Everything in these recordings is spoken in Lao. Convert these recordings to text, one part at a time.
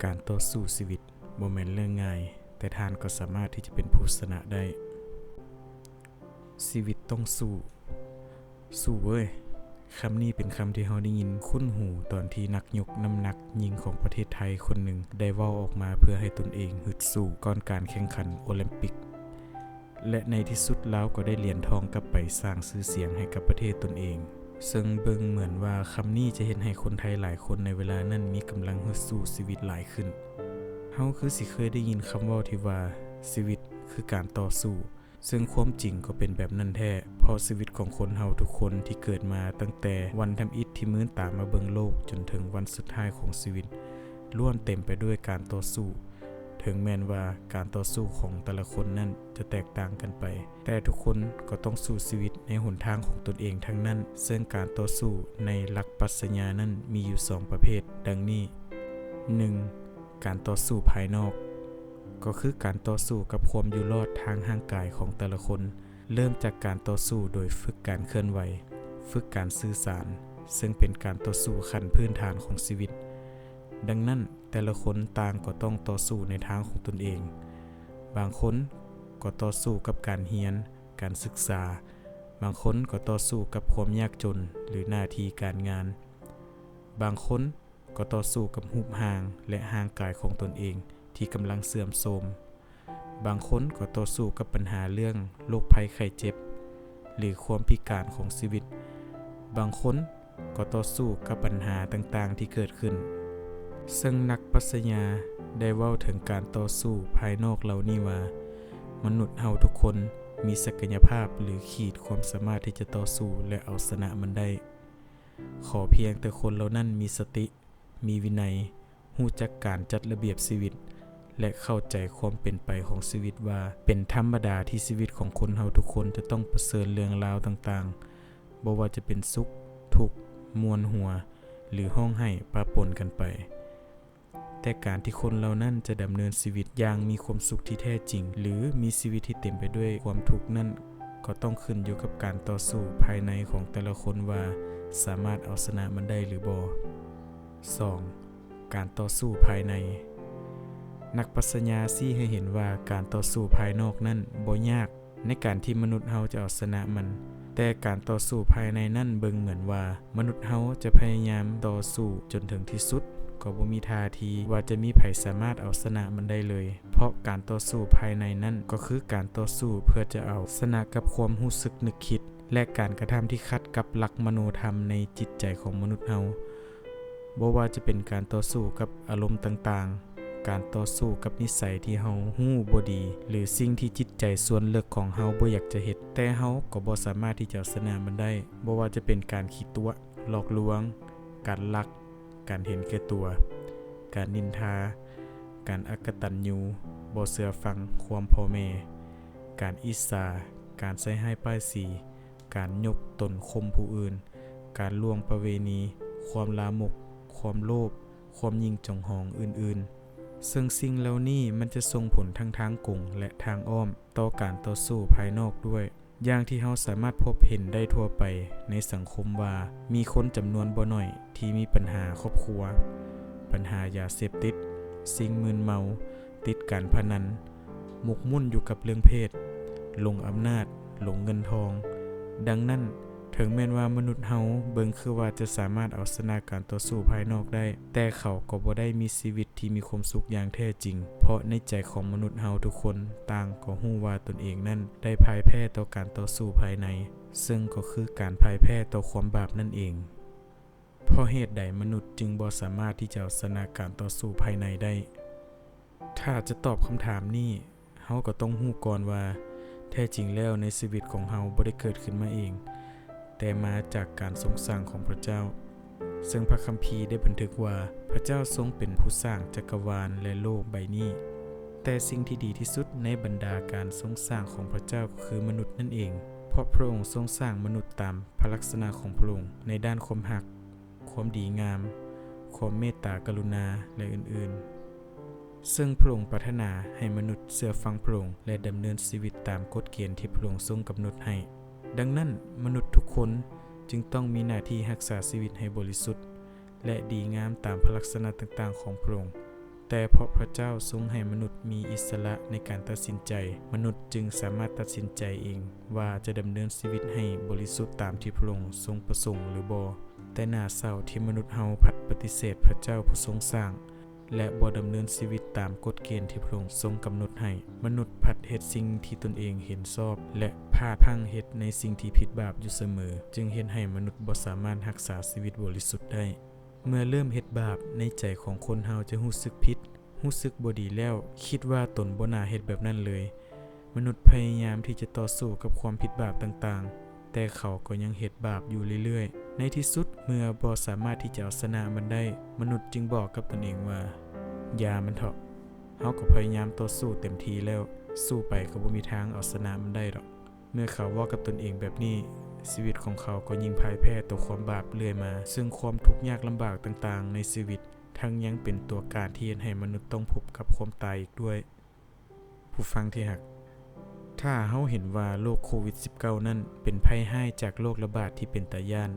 ການຕໍ່ສູ້ຊີວິດບໍ່ແມ່ນເລື່ອງງ່າຍ, ແຕ່ທ່ານກໍສາມາດທີ່ຈະເປັນຜູ້ຊະນະໄດ້. ຊີວິດຕ້ອງສູ້. ສູ້ເວີຍ! ຄຳນີ້ເປັນຄຳທີ່ເຮົາໄດ້ຍິນຄຸ້ນຫູຕອນທີ່ນັກຍົກນ້ຳໜັກຍິງຂອງປະເທດໄທຄົນໜຶ່ງໄດ້ເວົ້າອອກມາເພື່ອໃຫ້ຕົນເອງຮຶດສູ້ກ່ອນການແຂ່ງຂັນໂອລິມປິກ. ແລະ ໃນທີ່ສຸດລາວກໍໄດ້ຫຼຽນທອງກັບໄປສ້າງຊື່ສຽງໃຫ້ກັບປະເທດຕົນເອງ, ເຊິ່ງເບິ່ງເໝືອນວ່າຄຳນີ້ຈະເຮັດໃຫ້ຄົນໄທຫຼາຍຄົນໃນເວລານັ້ນມີກຳລັງຮຶດສູ້ຊີວິດຫຼາຍຂຶ້ນ. ເຮົາຄືຊິເຄີຍໄດ້ຍິນຄຳເວົ້າທີ່ວ່າ ຊີວິດຄືການຕໍ່ສູ້, ເຊິ່ງຄວາມຈິງກໍເປັນແບບນັ້ນແທ້, ເພາະຊີວິດຂອງຄົນເຮົາທຸກຄົນທີ່ເກີດມາຕັ້ງແຕ່ວັນທຳອິດທີ່ລືນຕາມາເບິ່ງໂລກຈົນເຖິງວັນສຸດທ້າຍຂອງຊີວິດ ລ້ວນເຕັມໄປດ້ວຍການຕໍ່ສູ້. ເຖິງແມ່ນວ່າການຕໍ່ສູ້ຂອງແຕ່ລະຄົນນັ້ນຈະແຕກຕ່າງກັນໄປ, ແຕ່ທຸກຄົນກໍຕ້ອງສູ້ຊີວິດໃນຫົນທາງຂອງຕົນເອງທັງນັ້ນ, ເຊິ່ງການຕໍ່ສູ້ໃນຫຼັກປັດຊະຍານັ້ນມີຢູ່ສອງປະເພດ ດັ່ງນີ້. ໜຶ່ງ, ການຕໍ່ສູ້ພາຍນອກ, ກໍຄືການຕໍ່ສູ້ກັບຄວາມຢູ່ລອດທາງຮ່າງກາຍຂອງແຕ່ລະຄົນ, ເລີ່ມຈາກການຕໍ່ສູ້ໂດຍຝຶກການເຄື່ອນໄຫວ, ຝຶກການສື່ສານ, ເຊິ່ງເປັນການຕໍ່ສູ້ຂັ້ນພື້ນຖານຂອງຊີວິດ. ດັ່ງນັ້ນ, ແຕ່ລະຄົນຕ່າງກໍຕ້ອງຕໍ່ສູ້ໃນທາງຂອງຕົນເອງ. ບາງຄົນກໍຕໍ່ສູ້ກັບການຮຽນ, ການສຶກສາ, ບາງຄົນກໍຕໍ່ສູ້ກັບຄວາມຍາກຈົນ ຫຼື ໜ້າທີ່ການງານ, ບາງຄົນກໍຕໍ່ສູ້ກັບຮູບຮ່າງ ແລະ ຮ່າງກາຍຂອງຕົນເອງທີ່ກຳລັງເສື່ອມໂຊມ. ບາງຄົນກໍຕໍ່ສູ້ກັບບັນຫາເລື່ອງໂລກໄພໄຂ້ເຈັບ ຫຼື ຄວາມພິການຂອງຊີວິດ. ບາງຄົນກໍຕໍ່ສູ້ກັບບັນຫາຕ່າງໆທີ່ເກີດຂຶ້ນ. ເຊິ່ງນັກປັດຊະຍາໄດ້ເວົ້າເຖິງການຕໍ່ສູ້ພາຍນອກເຫຼົ່ານີ້ວ່າ, ມະນຸດເຮົາທຸກຄົນມີສັກກະຍະພາບ ຫຼື ຂີດຄວາມສາມາດທີ່ຈະຕໍ່ສູ້ ແລະ ເອົາຊະນະມັນໄດ້. ຂໍພຽງແຕ່ຄົນເຫຼົ່ານັ້ນມີສະຕິ, ມີວິໄນ, ຮູ້ຈັກການຈັດລະບຽບຊີວິດ ແລະ ເຂົ້າໃຈຄວາມເປັນໄປຂອງຊີວິດວ່າເປັນທຳມະດາທີ່ຊີວິດຂອງຄົນເຮົາທຸກຄົນຈະຕ້ອງປະເຊີນເລື່ອງລາວຕ່າງໆ, ບໍ່ວ່າຈະເປັນສຸກ, ທຸກ, ມ່ວນຫົວ ຫຼື ຮ້ອງໄຫ້ປະປົນກັນໄປ. ແຕ່ການທີ່ຄົນເຫຼົ່ານັ້ນຈະດຳເນີນຊີວິດຢ່າງມີຄວາມສຸກທີ່ແທ້ຈິງ ຫຼື ມີຊີວິດທີ່ເຕັມໄປດ້ວຍຄວາມທຸກນັ້ນ ກໍຕ້ອງຂຶ້ນຢູ່ກັບການຕໍ່ສູ້ພາຍໃນຂອງແຕ່ລະຄົນວ່າສາມາດເອົາຊະນະມັນໄດ້ຫຼືບໍ່. ສອງ, ການຕໍ່ສູ້ພາຍໃນ. ນັກປັດຊະຍາຊີ້ໃຫ້ເຫັນວ່າການຕໍ່ສູ້ພາຍນອກນັ້ນບໍ່ຍາກໃນການທີ່ມະນຸດເຮົາຈະເອົາຊະນະມັນ, ແຕ່ການຕໍ່ສູ້ພາຍໃນນັ້ນເບິ່ງເໝືອນວ່າມະນຸດເຮົາຈະພະຍາຍາມຕໍ່ສູ້ຈົນເຖິງທີ່ສຸດ, ກໍບໍ່ມີທ່າທີວ່າຈະມີໃຜສາມາດເອົາຊະນະມັນໄດ້ເລີຍ. ເພາະການຕໍ່ສູ້ພາຍໃນນັ້ນກໍຄືການຕໍ່ສູ້ເພື່ອຈະເອົາຊະນະກັບຄວາມຮູ້ສຶກນຶກຄິດ ແລະ ການກະທຳທີ່ຂັດກັບຫຼັກມະໂນທຳໃນຈິດໃຈຂອງມະນຸດເຮົາ. ບໍ່ວ່າຈະເປັນການຕໍ່ສູ້ກັບອາລົມຕ່າງໆ, ການຕໍ່ສູ້ກັບນິໄສທີ່ເຮົາຮູ້ບໍ່ດີ ຫຼື ສິ່ງທີ່ຈິດໃຈສ່ວນເລິກຂອງເຮົາບໍ່ຢາກຈະເຮັດ, ແຕ່ເຮົາກໍບໍ່ສາມາດທີ່ຈະເອົາຊະນະມັນໄດ້. ບໍ່ວ່າຈະເປັນການຂີ້ຕົວະ, ຫຼອກລວງ, ການລັກ, ການເຫັນແກ່ຕົວ, ການນິນທາ, ການອະກະຕັນຍູ, ບໍ່ເຊື່ອຟັງຄວາມພໍ່ແມ່, ການອິດສາ, ການໃສ່ຮ້າຍປ້າຍສີ, ການຍົກຕົນຂົ່ມຜູ້ອື່ນ, ການລ່ວງປະເວນີ, ຄວາມລາມົກ, ຄວາມໂລບ, ຄວາມຍິ່ງຈອງຫອງອື່ນໆ. ເຊິ່ງສິ່ງເຫຼົ່ານີ້ມັນຈະສົ່ງຜົນທັງທາງກົງ ແລະ ທາງອ້ອມຕໍ່ການຕໍ່ສູ້ພາຍນອກດ້ວຍ. ຢ່າງທີ່ເຮົາສາມາດພົບເຫັນໄດ້ທົ່ວໄປໃນສັງຄົມວ່າ ມີຄົນຈຳນວນບໍ່ໜ້ອຍທີ່ມີບັນຫາຄອບຄົວ, ບັນຫາຢາເສບຕິດ, ສິ່ງມຶນເມົາ, ຕິດການພະນັນ, ໝົກໝຸ້ນຢູ່ກັບເລື່ອງເພດ, ຫຼົງອຳນາດ, ຫຼົງເງິນທອງ. ດັ່ງນັ້ນ, ເຖິງແມ່ນວ່າມະນຸດເຮົາເບິ່ງຄືວ່າຈະສາມາດເອົາຊະນະການຕໍ່ສູ້ພາຍນອກໄດ້, ແຕ່ເຂົາກໍບໍ່ໄດ້ມີຊີວິດທີ່ມີຄວາມສຸກຢ່າງແທ້ຈິງ, ເພາະໃນໃຈຂອງມະນຸດເຮົາທຸກຄົນຕ່າງກໍຮູ້ວ່າຕົນເອງນັ້ນໄດ້ພ່າຍແພ້ຕໍ່ການຕໍ່ສູ້ພາຍໃນ, ເຊິ່ງກໍຄືການພ່າຍແພ້ຕໍ່ຄວາມບາບນັ້ນເອງ. ເພາະເຫດໃດມະນຸດຈຶ່ງບໍ່ສາມາດທີ່ຈະເອົາຊະນະການຕໍ່ສູ້ພາຍໃນໄດ້? ຖ້າຈະຕອບຄຳຖາມນີ້, ເຮົາກໍຕ້ອງຮູ້ກ່ອນວ່າ ແທ້ຈິງແລ້ວໃນຊີວິດຂອງເຮົາບໍ່ໄດ້ເກີດຂຶ້ນມາເອງ, ແຕ່ມາຈາກການຊົງສ້າງຂອງພະເຈົ້າ. ເຊິ່ງພະຄຳພີໄດ້ບັນທຶກວ່າ ພະເຈົ້າຊົງເປັນຜູ້ສ້າງຈັກກະວານ ແລະ ໂລກໃບນີ້. ແຕ່ສິ່ງທີ່ດີທີ່ສຸດໃນບັນດາການຊົງສ້າງຂອງພະເຈົ້າກໍຄືມະນຸດນັ້ນເອງ, ເພາະພະອົງຊົງສ້າງມະນຸດຕາມພະລັກສະນະຂອງພະອົງໃນດ້ານຄວາມຮັກ, ຄວາມດີງາມ, ຄວາມເມດຕາກະລຸນາ ແລະ ອື່ນໆ. ເຊິ່ງພະອົງປາດຖະໜາໃຫ້ມະນຸດເຊື່ອຟັງພະອົງ ແລະ ດຳເນີນຊີວິດຕາມກົດເກນທີ່ພະອົງຊົງກຳນົດໃຫ້. ດັ່ງນັ້ນ, ມະນຸດທຸກຄົນຈຶ່ງຕ້ອງມີໜ້າທີ່ຮັກສາຊີວິດໃຫ້ບໍລິສຸດ ແລະ ດີງາມຕາມພະລັກສະນະຕ່າງໆຂອງພະອົງ. ແຕ່ເພາະພຣະເຈົ້າຊົງໃຫ້ມະນຸດມີອິດສະຫຼະໃນການຕັດສິນໃຈ, ມະນຸດຈຶ່ງສາມາດຕັດສິນໃຈເອງວ່າຈະດຳເນີນຊີວິດໃຫ້ບໍລິສຸດຕາມທີ່ພຣະອົງຊົງປະສົງຫຼືບໍ່. ແຕ່ໜ້າເສົ້າທີ່ມະນຸດເຮົາພັດປະຕິເສດພຣະເຈົ້າຜູ້ຊົງສ້າງ ແລະ ບໍ່ດຳເນີນຊີວິດຕາມກົດເກນທີ່ພຣະອົງຊົງກຳນົດໃຫ້. ມະນຸດພັດເຮັດສິ່ງທີ່ຕົນເອງເຫັນຊອບ ແລະ ພາດພລັ້ງເຮັດໃນສິ່ງທີ່ຜິດບາບຢູ່ສະເໝີ, ຈຶ່ງເຮັດໃຫ້ມະນຸດບໍ່ສາມາດຮັກສາຊີວິດບໍລິສຸດໄດ້. ເມື່ອເລີ່ມເຮັດບາບ, ໃນໃຈຂອງຄົນເຮົາຈະຮູ້ສຶກຜິດ, ຮູ້ສຶກບໍ່ດີແລ້ວ, ຄິດວ່າຕົນບໍ່ໜ້າເຮັດແບບນັ້ນເລີຍ. ມະນຸດພະຍາຍາມທີ່ຈະຕໍ່ສູ້ກັບຄວາມຜິດບາບຕ່າງໆ, ແຕ່ເຂົາກໍຍັງເຮັດບາບຢູ່ເລື້ອຍໆ. ໃນທີ່ສຸດ, ເມື່ອບໍ່ສາມາດທີ່ຈະເອົາຊະນະມັນໄດ້, ມະນຸດຈຶ່ງບອກກັບຕົນເອງວ່າ, ຢ່າມັນເຖາະ, ເຮົາກໍພະຍາຍາມຕໍ່ສູ້ເຕັມທີ່ແລ້ວ, ສູ້ໄປກໍບໍ່ມີທາງເອົາຊະນະມັນໄດ້ດອກ. ເມື່ອເຂົາເວົ້າກັບຕົນເອງແບບນີ້, ຊີວິດຂອງເຂົາກໍຍິ່ງພ່າຍແພ້ຕໍ່ຄວາມບາບເລື້ອຍມາ, ເຊິ່ງຄວາມທຸກຍາກລຳບາກຕ່າງໆໃນຊີວິດ ທັງຍັງເປັນຕົວການທີ່ເຮັດໃຫ້ມະນຸດຕ້ອງພົບກັບຄວາມຕາຍອີກດ້ວຍ. ຜູ້ຟັງທີ່ຮັກ, ຖ້າເຮົາເຫັນວ່າໂລກໂຄວິດສິບເກົ້ານັ້ນເປັນໄພຮ້າຍຈາກໂລກລະບາດທີ່ເປັນຕາຢ້ານ,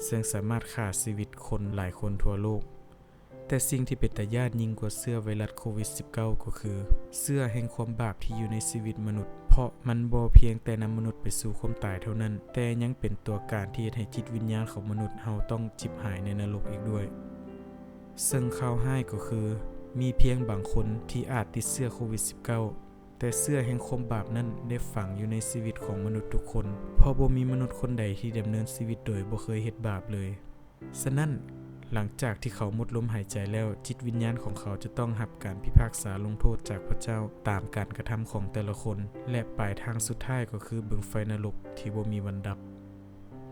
ເຊິ່ງສາມາດຂ້າຊີວິດຄົນຫຼາຍຄົນທົ່ວໂລກ, ແຕ່ສິ່ງທີ່ເປັນຕາຢ້ານຍິ່ງກວ່າເຊື້ອໄວຣັສໂຄວິດສິບເກົ້າກໍຄື ເຊື້ອແຫ່ງຄວາມບາບທີ່ຢູ່ໃນຊີວິດມະນຸດ, ເພາະມັນບໍ່ພຽງແຕ່ນຳມະນຸດໄປສູ່ຄວາມຕາຍເທົ່ານັ້ນ, ແຕ່ຍັງເປັນຕົວການທີ່ເຮັດໃຫ້ຈິດວິນຍານຂອງມະນຸດເຮົາຕ້ອງຈິບຫາຍໃນນະລົກອີກດ້ວຍ. ເຊິ່ງຂ່າວຮ້າຍກໍຄື ມີພຽງບາງຄົນທີ່ອາດຕິດເຊື້ອໂຄວິດສິບເກົ້າ, ແຕ່ເຊື້ອແຫ່ງຄວາມບາບນັ້ນໄດ້ຝັງຢູ່ໃນຊີວິດຂອງມະນຸດທຸກຄົນ, ເພາະບໍ່ມີມະນຸດຄົນໃດທີ່ດຳເນີນຊີວິດໂດຍບໍ່ເຄີຍເຮັດບາບເລີຍ. ສະນັ້ນ, ຫຼັງຈາກທີ່ເຂົາໝົດລົມຫາຍໃຈແລ້ວ, ຈິດວິນຍານຂອງເຂົາຈະຕ້ອງຮັບການພິພາກສາລົງໂທດຈາກພຣະເຈົ້າຕາມການກະທຳຂອງແຕ່ລະຄົນ, ແລະ ປາຍທາງສຸດທ້າຍກໍຄືເບິ່ງໄຟນະລົກທີ່ບໍ່ມີວັນດັບ.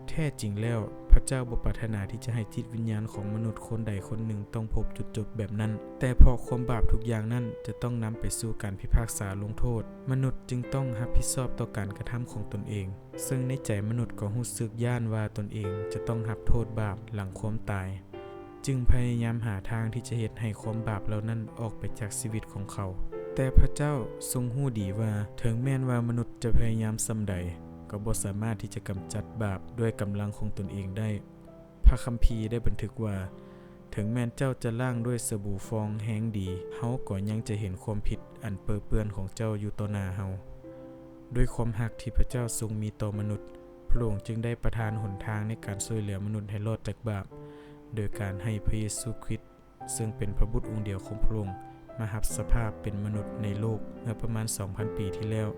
ແທ້ຈິງແລ້ວ, ພຣະເຈົ້າບໍ່ປາດຖະໜາທີ່ຈະໃຫ້ຈິດວິນຍານຂອງມະນຸດຄົນໃດຄົນໜຶ່ງຕ້ອງພົບຈຸດຈົບແບບນັ້ນ, ແຕ່ເພາະຄວາມບາບທຸກຢ່າງນັ້ນຈະຕ້ອງນຳໄປສູ່ການພິພາກສາລົງໂທດ, ມະນຸດຈຶ່ງຕ້ອງຮັບຜິດຊອບຕໍ່ການກະທຳຂອງຕົນເອງ, ເຊິ່ງໃນໃຈມະນຸດກໍຮູ້ສຶກຢ້ານວ່າຕົນເອງຈະຕ້ອງຮັບໂທດບາບຫຼັງຄວາມຕາຍ. ຈຶ່ງພະຍາຍາມຫາທາງທີ່ຈະເຮັດໃຫ້ຄວາມບາບເຫຼົ່ານັ້ນອອກໄປຈາກຊີວິດຂອງເຂົາ. ແຕ່ພຣະເຈົ້າຊົງຮູ້ດີວ່າ ເຖິງແມ່ນວ່າມະນຸດຈະພະຍາຍາມສ່ຳໃດ, ກໍບໍ່ສາມາດທີ່ຈະກຳຈັດບາບດ້ວຍກຳລັງຂອງຕົນເອງໄດ້. ພຣະຄຳພີໄດ້ບັນທຶກວ່າ, ເຖິງແມ່ນເຈົ້າຈະລ້າງດ້ວຍສະບູຟອງແຮງດີ, ເຮົາກໍຍັງຈະເຫັນຄວາມຜິດອັນເປິເປື້ອນຂອງເຈົ້າຢູ່ຕໍ່ໜ້າເຮົາ. ດ້ວຍຄວາມຮັກທີ່ພຣະເຈົ້າຊົງມີຕໍ່ມະນຸດ, ພຣະອົງຈຶ່ງໄດ້ປະທານຫົນທາງໃນການຊ່ວຍເຫຼືອມະນຸດໃຫ້ລອດຈາກບາບ, ໂດຍການໃຫ້ພຣະເຢຊູຄຣິດ ເຊິ່ງເປັນພຣະບຸດອົງດຽວຂອງພຣະອົງ ມາຮັບສະພາບເປັນມະນຸດໃນໂລກເມື່ອປະມານສອງພັນປີທີ່ແລ້ວ.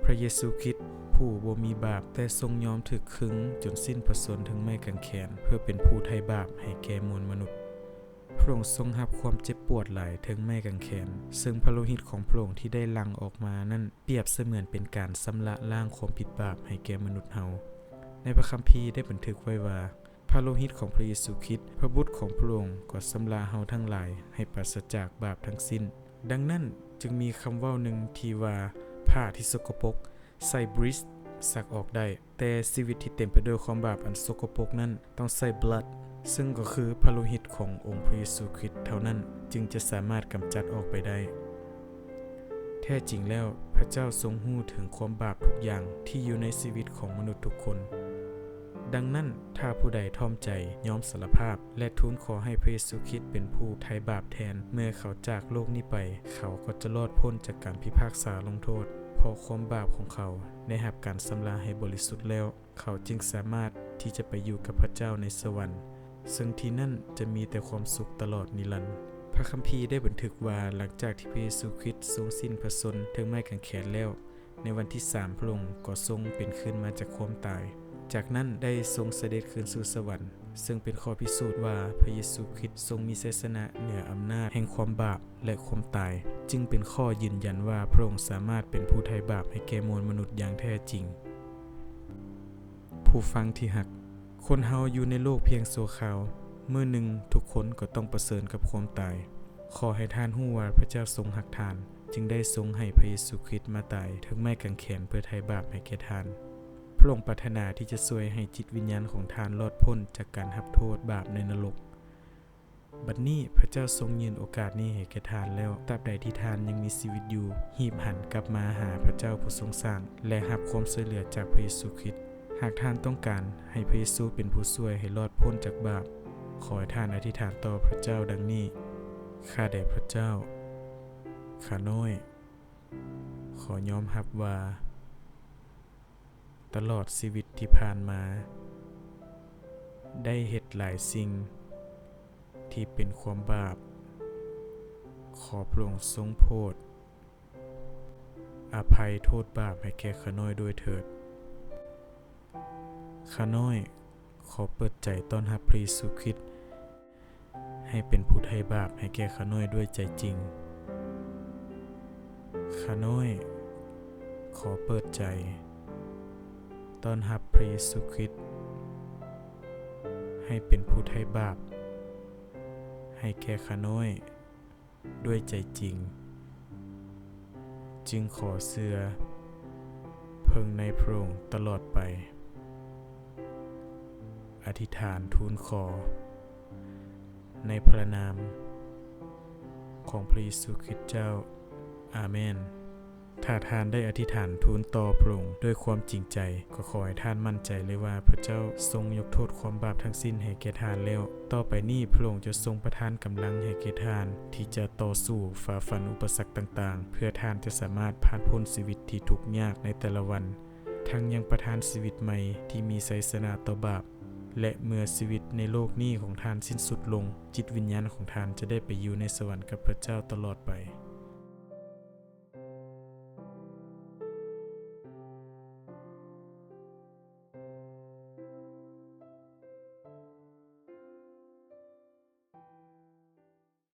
ພຣະເຢຊູຄຣິດ ຜູ້ບໍ່ມີບາບ ແຕ່ຊົງຍອມຖືກຄຶງຈົນສິ້ນພະຊົນເທິງໄມ້ກາງແຂນ ເພື່ອເປັນຜູ້ໄຖ່ບາບໃຫ້ແກ່ມວນມະນຸດ. ພຣະອົງຊົງຮັບຄວາມເຈັບປວດຫຼາຍເທິງໄມ້ກາງແຂນ, ເຊິ່ງພະໂລຫິດຂອງພຣະອົງທີ່ໄດ້ຫຼັ່ງອອກມານັ້ນ ປຽບສະເໝືອນເປັນການຊຳລະລ້າງຄວາມຜິດບາບໃຫ້ແກ່ມະນຸດເຮົາ. ໃນພະຄຳພີໄດ້ບັນທຶກໄວ້ວ່າ, ພະໂລຫິດຂອງພຣະເຢຊູຄຣິດ ພຣະບຸດຂອງພຣະອົງ ກໍຊຳລະເຮົາທັງຫຼາຍໃຫ້ປາສະຈາກບາບທັງສິ້ນ. ດັ່ງນັ້ນ, ຈຶ່ງມີຄຳເວົ້າໜຶ່ງທີ່ວ່າ, ຜ້າທີ່ສົກກະປົກໃຊ້ bleach ຊັກອອກໄດ້, ແຕ່ຊີວິດທີ່ເຕັມໄປດ້ວຍຄວາມບາບອັນສົກກະປົກນັ້ນ ຕ້ອງໃຊ້ blood, ເຊິ່ງກໍຄືພະໂລຫິດຂອງອົງພຣະເຢຊູຄຣິດເທົ່ານັ້ນ ຈຶ່ງຈະສາມາດກຳຈັດອອກໄປໄດ້. ແທ້ຈິງແລ້ວ, ພຣະເຈົ້າຊົງຮູ້ເຖິງຄວາມບາບທຸກຢ່າງທີ່ຢູ່ໃນຊີວິດຂອງມະນຸດທຸກຄົນ. ດັ່ງນັ້ນ, ຖ້າຜູ້ໃດຖ່ອມໃຈຍອມສາລະພາບ ແລະ ທູນຂໍໃຫ້ພຣະເຢຊູຄຣິດເປັນຜູ້ໄຖ່ບາບແທນ, ເມື່ອເຂົາຈາກໂລກນີ້ໄປ, ເຂົາກໍຈະລອດພົ້ນຈາກການພິພາກສາລົງໂທດ, ເພາະຄວາມບາບຂອງເຂົາໄດ້ຮັບການຊຳລະໃຫ້ບໍລິສຸດແລ້ວ. ເຂົາຈຶ່ງສາມາດທີ່ຈະໄປຢູ່ກັບພຣະເຈົ້າໃນສະຫວັນ, ເຊິ່ງທີ່ນັ້ນຈະມີແຕ່ຄວາມສຸກຕະຫຼອດນິລັນ. ພຣະຄຳພີໄດ້ບັນທຶກວ່າ, ຫຼັງຈາກທີ່ພຣະເຢຊູຄຣິດຊົງສິ້ນພະຊົນເທິງໄມ້ກາງແຂນແລ້ວ, ໃນວັນທີສາມພຣະອົງກໍຊົງເປັນຄືນມາຈາກຄວາມຕາຍ. ຈາກນັ້ນໄດ້ຊົງສະເດັດຄືນສູ່ສະຫວັນ, ເຊິ່ງເປັນຂໍ້ພິສູດວ່າພຣະເຢຊູຄຣິດຊົງມີໄຊຊະນະເໜືອອຳນາດແຫ່ງຄວາມບາບ ແລະ ຄວາມຕາຍ, ຈຶ່ງເປັນຂໍ້ຢືນຢັນວ່າພຣະອົງສາມາດເປັນຜູ້ໄຖ່ບາບໃຫ້ແກ່ມວນມະນຸດຢ່າງແທ້ຈິງ. ຜູ້ຟັງທີ່ຮັກ, ຄົນເຮົາຢູ່ໃນໂລກພຽງຊົ່ວຄາວ, ມື້ໜຶ່ງທຸກຄົນກໍຕ້ອງປະເຊີນກັບຄວາມຕາຍ. ຂໍໃຫ້ທ່ານຮູ້ວ່າພຣະເຈົ້າຊົງຮັກທ່ານ, ຈຶ່ງໄດ້ຊົງໃຫ້ພຣະເຢຊູຄຣິດມາຕາຍເທິງໄມ້ກາງແຂນເພື່ອໄຖ່ບາບໃຫ້ແກ່ທ່ານ. ພຣະອົງປາດຖະໜາທີ່ຈະຊ່ວຍໃຫ້ຈິດວິນຍານຂອງທ່ານລອດພົ້ນຈາກການຮັບໂທດບາບໃນນະລົກ. ບັດນີ້ພຣະເຈົ້າຊົງຍື່ນໂອກາດນີ້ໃຫ້ແກ່ທ່ານແລ້ວ, ຕາບໃດທີ່ທ່ານຍັງມີຊີວິດຢູ່, ຮີບຫັນກັບມາຫາພຣະເຈົ້າຜູ້ຊົງສ້າງ ແລະ ຮັບຄວາມຊ່ວຍເຫຼືອຈາກພຣະເຢຊູຄຣິດ. ຫາກທ່ານຕ້ອງການໃຫ້ພຣະເຢຊູເປັນຜູ້ຊ່ວຍໃຫ້ລອດພົ້ນຈາກບາບ, ຂໍໃຫ້ທ່ານອະທິຖານຕໍ່ພຣະເຈົ້າດັ່ງນີ້, ຂ້າແດ່ພະເຈົ້າ, ຂ້ານ້ອຍຂໍຍອມຮັບວ່າ ຕະຫຼອດຊີວິດທີ່ຜ່ານມາ ໄດ້ເຮັດຫຼາຍສິ່ງທີ່ເປັນຄວາມບາບ. ຂໍພະອົງຊົງໂຜດອະໄພໂທດບາບໃຫ້ແກ່ຂ້ານ້ອຍດ້ວຍເຖີດ. ຂ້ານ້ອຍຂໍເປີດໃຈຕ້ອນຮັບພະເຢຊູຄຣິດ ໃຫ້ເປັນຜູ້ໄຖ່ບາບໃຫ້ແກ່ຂ້ານ້ອຍດ້ວຍໃຈຈິງ. ຂ້ານ້ອຍຂໍເປີດໃຈຕ້ອນຮັບພະເຢຊູຄຣິດ ໃຫ້ເປັນຜູ້ໄຖ່ບາບໃຫ້ແກ່ຂ້ານ້ອຍດ້ວຍໃຈຈິງ. ຈຶ່ງຂໍເຊື່ອເພິ່ງໃນພະອົງຕະຫຼອດໄປ. ອະທິຖານທູນຂໍ ໃນພະນາມຂອງພະເຢຊູຄຣິດເຈົ້າ. ອາເມນ. ຖ້າທ່ານໄດ້ອະທິຖານທູນຕໍ່ພະອົງດ້ວຍຄວາມຈິງໃຈ, ກໍຂໍໃຫ້ທ່ານໝັ້ນໃຈເລີຍວ່າພະເຈົ້າຊົງຍົກໂທດຄວາມບາບທັງສິ້ນໃຫ້ແກ່ທ່ານແລ້ວ. ຕໍ່ໄປນີ້ພະອົງຈະຊົງປະທານກຳລັງໃຫ້ແກ່ທ່ານ ທີ່ຈະຕໍ່ສູ້ຝ່າຟັນອຸປະສັກຕ່າງໆ ເພື່ອທ່ານຈະສາມາດຜ່ານພົ້ນຊີວິດທີ່ທຸກຍາກໃນແຕ່ລະວັນ, ທັງຍັງປະທານຊີວິດໃໝ່ທີ່ມີໄຊຊະນະຕໍ່ບາບ. ແລະ ເມື່ອຊີວິດໃນໂລກນີ້ຂອງທ່ານສິ້ນສຸດລົງ, ຈິດວິນຍານຂອງທ່ານຈະໄດ້ໄປຢູ່ໃນສະຫວັນກັບພະເຈົ້າຕະຫຼອດໄປ.